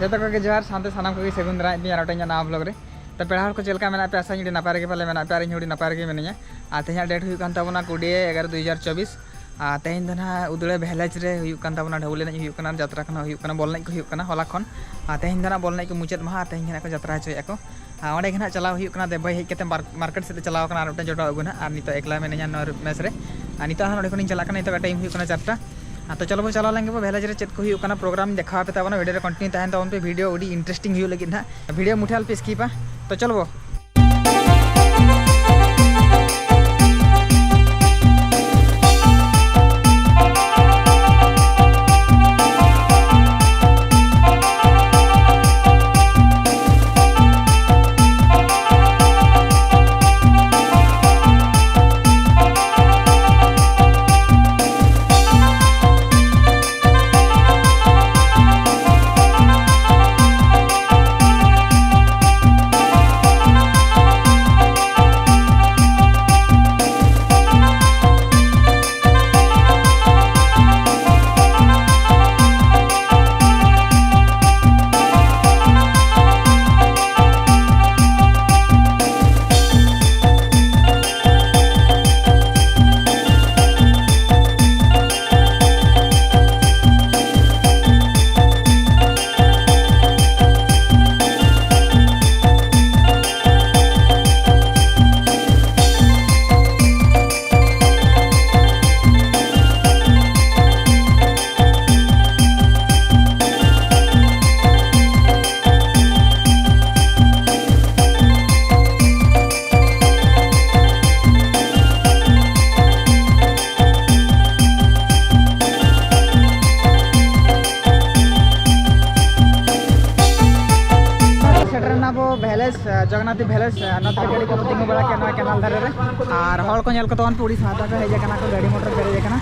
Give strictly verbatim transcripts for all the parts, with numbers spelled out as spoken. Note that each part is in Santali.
ᱡᱚᱛᱚ ᱠᱚᱜᱮ ᱡᱚᱦᱟᱨ, ᱥᱟᱶᱛᱮ ᱥᱟᱱᱟᱢ ᱠᱚᱜᱮ ᱥᱟᱹᱜᱩᱱ ᱫᱟᱨᱟᱢ ᱤᱫᱤᱧ ᱟᱨ ᱢᱤᱫᱴᱮᱱ ᱱᱟᱣᱟ ᱵᱞᱚᱜ ᱨᱮ᱾ ᱛᱚ ᱯᱮᱲᱟ ᱦᱚᱲ ᱠᱚ ᱪᱮᱫ ᱞᱮᱠᱟ ᱢᱮᱱᱟᱜ ᱯᱮᱭᱟ? ᱟᱥᱟᱧ ᱟᱹᱰᱤ ᱱᱟᱯᱟᱭ ᱨᱮᱜᱮ ᱯᱟᱞᱮ ᱢᱮᱱᱟᱜ ᱯᱮᱭᱟ ᱟᱨ ᱤᱧ ᱦᱚᱸ ᱟᱹᱰᱤ ᱱᱟᱯᱟᱭ ᱨᱮᱜᱮ ᱢᱤᱱᱟᱹᱧᱟ᱾ ᱟᱨ ᱛᱮᱦᱮᱧᱟᱜ ᱰᱮᱴ ᱦᱩᱭᱩᱜ ᱠᱟᱱ ᱛᱟᱵᱚᱱᱟ ᱠᱩᱲᱤ ᱮᱜᱟᱨᱚ ᱫᱩ ᱦᱟᱡᱟᱨ ᱪᱚᱵᱵᱤᱥ᱾ ᱟᱨ ᱛᱮᱦᱮᱧ ᱫᱚ ᱱᱟᱦᱟᱜ ᱩᱫᱽᱲᱟᱹ ᱵᱷᱮᱞᱮᱡᱽ ᱨᱮ ᱦᱩᱭᱩᱜ ᱠᱟᱱ ᱛᱟᱵᱚᱱᱟ, ᱰᱷᱟᱹᱵᱩᱞ ᱮᱱᱮᱡ ᱦᱩᱭᱩᱜ ᱠᱟᱱᱟ, ᱡᱟᱛᱨᱟ ᱠᱚ ᱱᱟᱦᱟᱜ ᱦᱩᱭᱩᱜ ᱠᱟᱱᱟ, ᱵᱚᱞ ᱮᱱᱮᱡ ᱠᱚ ᱦᱩᱭᱩᱜ ᱠᱟᱱᱟ ᱦᱚᱞᱟ ᱠᱷᱚᱱ᱾ ᱟᱨ ᱛᱮᱦᱮᱧ ᱫᱚ ᱱᱟᱦᱟᱜ ᱵᱚᱞ ᱮᱱᱮᱡ ᱠᱚ ᱢᱩᱪᱟᱹᱫ ᱢᱟᱦᱟ, ᱟᱨ ᱛᱮᱦᱮᱧ ᱜᱮ ᱱᱟᱦᱟᱜ ᱠᱚ ᱡᱟᱛᱨᱟ ᱦᱚᱪᱚᱭᱮᱫᱼᱟ ᱠᱚ᱾ ᱟᱨ ᱚᱸᱰᱮ ᱜᱮ ᱱᱟᱦᱟᱜ ᱪᱟᱞᱟᱣ ᱦᱩᱭᱩᱜ ᱠᱟᱱᱟ, ᱫᱮᱵ ᱵᱷᱟᱹᱭ ᱦᱮᱡ ᱠᱟᱛᱮ ᱢᱟᱨ-, ᱢᱟᱨᱠᱮᱴ ᱥᱮᱫ ᱮ ᱪᱟᱞᱟᱣ ᱠᱟᱱᱟ ᱟᱨ ᱢᱤᱫᱴᱮᱱ ᱡᱚᱴᱟᱣ ᱟᱹᱜᱩ ᱱᱟᱦᱟᱜ, ᱟᱨ ᱱᱤᱛᱚᱜ ᱮᱠᱞᱟ ᱢᱤᱱᱟᱹᱧᱟ ᱱᱚᱣᱟ ᱢᱮᱥ ᱨᱮ᱾ ᱟᱨ ᱱᱤᱛᱚᱜ ᱦᱟᱸᱜ ᱱᱚᱸᱰᱮ ᱠᱷᱚᱱᱤᱧ ᱪᱟᱞᱟᱜ ᱠᱟᱱᱟ, ᱱᱤᱛᱚᱜ ᱴᱟᱭᱤᱢ ᱦᱩᱭᱩᱜ ᱠᱟᱱᱟ ᱪᱟᱨᱴᱟ᱾ ᱟᱨ ᱛᱚ ᱪᱚᱞᱚ ᱵᱚ ᱪᱟᱞᱟᱣ ᱞᱮᱱ ᱜᱮ ᱵᱚ, ᱵᱷᱮᱞᱮᱡᱽ ᱨᱮ ᱪᱮᱫ ᱠᱚ ᱦᱩᱭᱩᱜ ᱠᱟᱱᱟ, ᱯᱨᱳᱜᱨᱟᱢ ᱫᱮᱠᱷᱟᱣ ᱟᱯᱮ ᱛᱟᱵᱚᱱᱟ, ᱵᱷᱤᱰᱤᱭᱳ ᱨᱮ ᱠᱚᱱᱴᱤᱱᱤᱭᱩ ᱛᱟᱦᱮᱱ ᱛᱟᱵᱚᱱ ᱯᱮ, ᱵᱷᱤᱰᱤᱭᱳ ᱟᱹᱰᱤ ᱤᱱᱴᱟᱨᱮᱥᱴᱤᱝ ᱦᱩᱭᱩᱜ ᱞᱟᱹᱜᱤᱫ ᱱᱟᱦᱟᱜ, ᱵᱷᱤᱰᱤᱭᱳ ᱢᱩᱴᱷᱟᱹᱱ ᱟᱞᱚ ᱯᱮ ᱥᱠᱤᱯᱟ᱾ ᱛᱚ ᱪᱚᱞᱚ ᱵᱚ᱾ ᱥᱮᱴᱮᱨ ᱮᱱᱟ ᱵᱚ ᱵᱷᱮᱞᱮᱡᱽ, ᱡᱚᱜᱚᱱᱱᱟᱛᱷ ᱵᱷᱮᱞᱮᱡᱽ, ᱱᱚᱛᱮ ᱨᱮ ᱜᱟᱹᱰᱤ ᱠᱚ ᱛᱤᱸᱜᱩ ᱵᱟᱲᱟ ᱠᱮᱫ ᱱᱚᱣᱟ ᱠᱮᱱᱟᱞ ᱫᱷᱟᱨᱮ ᱨᱮ᱾ ᱟᱨ ᱦᱚᱲ ᱠᱚ ᱧᱮᱞ ᱠᱚ ᱛᱟᱵᱚᱱ ᱯᱮ, ᱩᱲᱤᱥᱥᱟ ᱥᱟᱶᱛᱟ ᱠᱚ ᱦᱮᱡ ᱟᱠᱟᱱᱟ ᱠᱚ, ᱜᱟᱹᱰᱤ ᱢᱚᱴᱚᱨ ᱯᱮᱨᱮᱡ ᱟᱠᱟᱱᱟ᱾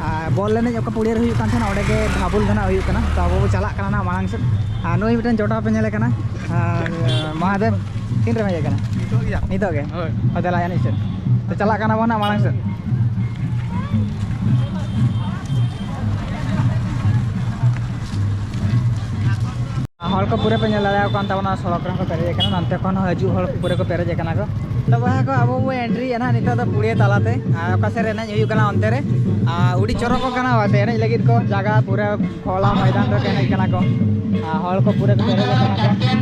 ᱟᱨ ᱵᱚᱞ ᱮᱱᱮᱡ ᱚᱠᱟ ᱯᱩᱲᱤᱭᱟᱹ ᱨᱮ ᱦᱩᱭᱩᱜ ᱠᱟᱱ ᱛᱟᱦᱮᱱᱟ, ᱚᱸᱰᱮ ᱜᱮ ᱫᱷᱟᱵᱩᱞ ᱫᱚ ᱱᱟᱜ ᱦᱩᱭᱩᱜ ᱠᱟᱱᱟ᱾ ᱛᱚ ᱟᱵᱚ ᱵᱚ ᱪᱟᱞᱟᱜ ᱠᱟᱱᱟ ᱱᱟᱜ ᱢᱟᱲᱟᱝ ᱥᱮᱫ᱾ ᱟᱨ ᱱᱩᱭ ᱢᱤᱫᱴᱮᱱ ᱡᱚᱴᱟᱣ ᱯᱮ ᱧᱮᱞᱮ ᱠᱟᱱᱟ, ᱟᱨ ᱢᱚᱦᱟᱫᱮᱵ ᱛᱤᱱ ᱨᱮᱢ ᱦᱮᱡ ᱟᱠᱟᱱᱟ? ᱱᱤᱛᱚᱜ ᱜᱮ᱾ ᱱᱤᱛᱚᱜ ᱜᱮ? ᱦᱳᱭ᱾ ᱦᱳᱭ, ᱫᱮᱞᱟ ᱮᱱᱮᱡ ᱥᱮᱫ᱾ ᱛᱚ ᱪᱟᱞᱟᱜ ᱠᱟᱱᱟ ᱵᱚᱱ ᱱᱟᱜ ᱢᱟᱲᱟᱝ ᱥᱮᱫ᱾ ᱦᱚᱲ ᱠᱚ ᱯᱩᱨᱟᱹ ᱯᱮ ᱧᱮᱞ ᱫᱟᱲᱮᱭᱟᱠᱚ ᱠᱟᱱ ᱛᱟᱵᱚᱱᱟ, ᱥᱚᱲᱚᱠ ᱨᱮᱦᱚᱸ ᱠᱚ ᱯᱮᱨᱮᱡ ᱟᱠᱟᱱᱟ, ᱱᱚᱱᱛᱮ ᱠᱷᱚᱱ ᱦᱚᱸ ᱦᱤᱡᱩᱜ ᱦᱚᱲ ᱠᱚ ᱯᱩᱨᱟᱹ ᱠᱚ ᱯᱮᱨᱮᱡ ᱟᱠᱟᱱᱟ ᱠᱚ᱾ ᱛᱚ ᱵᱚᱭᱦᱟ ᱠᱚ, ᱟᱵᱚ ᱵᱚ ᱮᱱᱴᱨᱤᱭᱮᱫᱼᱟ ᱱᱟᱦᱟᱜ ᱱᱤᱛᱚᱜ ᱫᱚ ᱯᱩᱲᱤᱭᱟᱹ ᱛᱟᱞᱟᱛᱮ, ᱟᱨ ᱚᱠᱟ ᱥᱮᱫ ᱨᱮ ᱮᱱᱮᱡ ᱦᱩᱭᱩᱜ ᱠᱟᱱᱟ ᱚᱱᱛᱮ ᱨᱮ, ᱟᱨ ᱟᱹᱰᱤ ᱪᱚᱨᱚᱠᱚᱜ ᱠᱟᱱᱟ ᱟᱛᱮ ᱮᱱᱮᱡ ᱞᱟᱹᱜᱤᱫ ᱠᱚ, ᱡᱟᱭᱜᱟ ᱯᱩᱨᱟᱹ ᱠᱷᱚᱞᱟ ᱢᱚᱭᱫᱟᱱ ᱨᱮ ᱮᱱᱮᱡ ᱠᱟᱱᱟ ᱠᱚ, ᱟᱨ ᱦᱚᱲ ᱠᱚ ᱯᱩᱨᱟᱹ ᱠᱚ ᱯᱮᱨᱮᱡ ᱟᱠᱟᱱᱟ ᱠᱚ᱾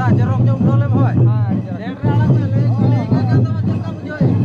ᱫᱟᱫᱟ, ᱪᱚᱨᱚᱠ ᱧᱚᱜ ᱩᱰᱷᱟᱹᱣ ᱞᱮᱢ ᱦᱳᱭ᱾ ᱦᱮᱸ, ᱟᱹᱰᱤ ᱪᱚᱨᱚᱠ᱾ ᱱᱮᱴ ᱨᱮ ᱟᱲᱟᱜ ᱢᱮ, ᱞᱟᱹᱭ ᱠᱚ ᱞᱟᱹᱭ ᱠᱟᱜ ᱠᱟᱱ ᱛᱟᱢᱟ, ᱪᱮᱫ ᱞᱮᱠᱟᱢ ᱵᱩᱡᱷᱟᱹᱣᱮᱫᱼᱟ?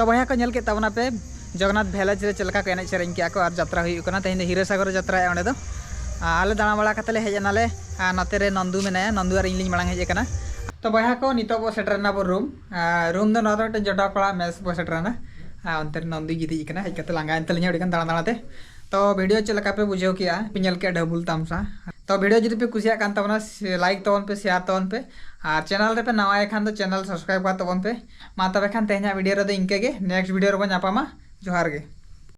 ᱵᱚᱭᱦᱟ ᱠᱚ, ᱧᱮᱞ ᱠᱮᱫ ᱛᱟᱵᱚᱱᱟ ᱯᱮ ᱡᱚᱜᱚᱱᱱᱟᱛᱷ ᱵᱷᱤᱞᱮᱡᱽ ᱨᱮ ᱪᱮᱫ ᱞᱮᱠᱟ ᱠᱚ ᱮᱱᱮᱡ ᱥᱮᱨᱮᱧ ᱠᱮᱜᱼᱟ ᱠᱚ ᱟᱨ ᱡᱟᱛᱨᱟ ᱦᱩᱭᱩᱜ ᱠᱟᱱᱟ᱾ ᱛᱮᱦᱮᱧ ᱫᱚ ᱦᱤᱨᱟᱹᱥᱟᱜᱚᱨ ᱨᱮ ᱡᱟᱛᱨᱟᱭᱟ ᱚᱸᱰᱮ ᱫᱚ᱾ ᱟᱨ ᱟᱞᱮ ᱫᱟᱬᱟ ᱵᱟᱲᱟ ᱠᱟᱛᱮ ᱞᱮ ᱦᱮᱡ ᱮᱱᱟᱞᱮ᱾ ᱟᱨ ᱱᱚᱛᱮ ᱨᱮ ᱱᱚᱱᱫᱩ ᱢᱮᱱᱟᱭᱟ, ᱱᱚᱱᱫᱩ ᱟᱨ ᱤᱧ ᱞᱤᱧ ᱢᱟᱲᱟᱝ ᱦᱮᱡ ᱟᱠᱟᱱᱟ᱾ ᱛᱚ ᱵᱚᱭᱦᱟ ᱠᱚ, ᱱᱤᱛᱚᱜ ᱵᱚ ᱥᱮᱴᱮᱨ ᱮᱱᱟ ᱵᱚ ᱨᱩᱢ᱾ ᱟᱨ ᱨᱩᱢ ᱫᱚ ᱱᱚᱣᱟ ᱫᱚ ᱢᱤᱫᱴᱮᱱ ᱡᱚᱴᱟᱣ ᱠᱚᱲᱟ ᱢᱮᱥ ᱵᱚ ᱥᱮᱴᱮᱨ ᱮᱱᱟ᱾ ᱟᱨ ᱚᱱᱛᱮ ᱨᱮ ᱱᱚᱱᱫᱩᱭ ᱜᱤᱛᱤᱡ ᱟᱠᱟᱱᱟ, ᱦᱮᱡ ᱠᱟᱛᱮ ᱞᱟᱸᱜᱟ ᱮᱱ ᱛᱟᱹᱞᱤᱧᱟ ᱟᱹᱰᱤ ᱜᱟᱱ ᱫᱟᱬᱟ ᱫᱟᱬᱟ ᱛᱮ᱾ ᱛᱚ ᱵᱷᱤᱰᱤᱭᱳ ᱪᱮᱫ ᱞᱮᱠᱟ ᱯᱮ ᱵᱩᱡᱷᱟᱹᱣ ᱠᱮᱜᱼᱟ? ᱯᱮ ᱧᱮᱞ ᱠᱮᱜᱼᱟ ᱰᱷᱟᱹᱵᱩᱞ ᱛᱟᱢᱥᱟ᱾ ᱛᱚ ᱵᱷᱤᱰᱤᱭᱳ ᱡᱩᱫᱤ ᱯᱮ ᱠᱩᱥᱤᱭᱟᱜ ᱠᱟᱱ ᱛᱟᱵᱚᱱᱟ, ᱞᱟᱭᱤᱠ ᱛᱟᱵᱚᱱ ᱯᱮ, ᱥᱮᱭᱟᱨ ᱛᱟᱵᱚᱱ ᱯᱮ, ᱟᱨ ᱪᱮᱱᱮᱞ ᱨᱮᱯᱮ ᱱᱟᱣᱟᱭ ᱠᱷᱟᱱ ᱫᱚ ᱪᱮᱱᱮᱞ ᱥᱟᱵᱥᱠᱨᱟᱭᱤᱵ ᱠᱟᱜ ᱛᱟᱵᱚᱱ ᱯᱮ᱾ ᱢᱟ ᱛᱚᱵᱮ ᱠᱷᱟᱱ ᱛᱮᱦᱮᱧᱟᱜ ᱵᱷᱤᱰᱤᱭᱳ ᱨᱮᱫᱚ ᱤᱱᱠᱟᱹ ᱜᱮ, ᱱᱮᱠᱥᱴ ᱵᱷᱤᱰᱤᱭᱳ ᱨᱮᱵᱚᱱ ᱧᱟᱯᱟᱢᱟ᱾ ᱡᱚᱦᱟᱨ ᱜᱮ᱾